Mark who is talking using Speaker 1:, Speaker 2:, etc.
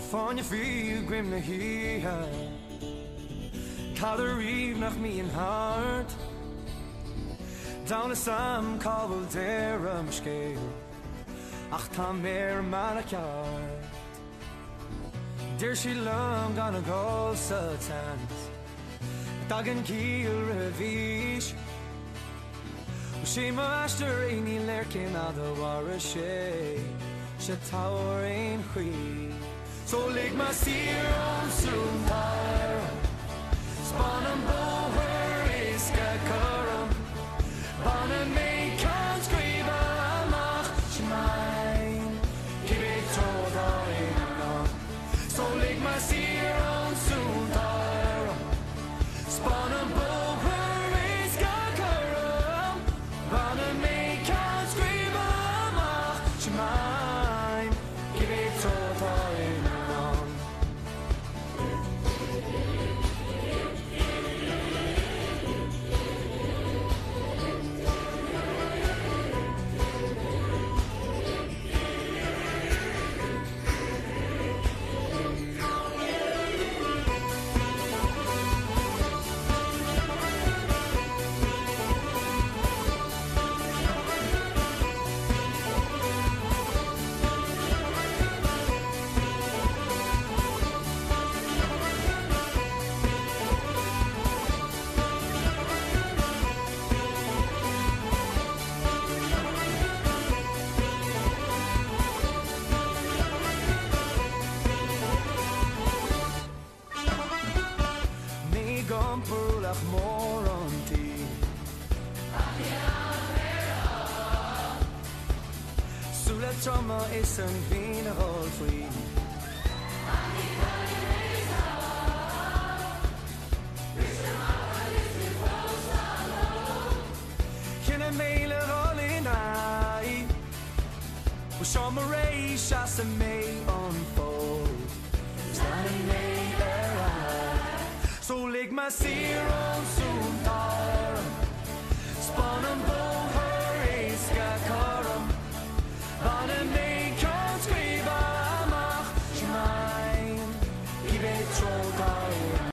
Speaker 1: Fáinne fí i gcoim na hoíche. Tada riamh nach mbíonn thart. Deamhan 'fhios a'm cá bhfuil deireadh mo scéil ach tá mé ar an mbealach ceart. Deir siad liom gan a dhul sa tseans, go dtagann ciall roimh aois. Bhuel sé m'aistear é ní léir cén fhad a mhairfidh sé, sé tabhair aon chaoi. So lig mé saor ón srón atá orm, 'Spáin an bóthar éasca cothrom, Bainfidh mé ceann scríbe amach, sin m'aidhm, Cibé treo atá i ndán. So lig mé saor ón srón atá orm, 'Spáin an bóthar éasca cothrom, Bainfidh mé ceann scríbe amach, sin m'aidhm, Cibé treo atá i ndán. Mé ag iompar ualach mór an tí. Súile troma is an ghrian a dhul faoi. Chinneadh mé le dhul in aghaidh. Bhuel seo mo ré, seasfaidh mé an fód is leanfaidh mé ar aghaidh. So lig mé saor ón.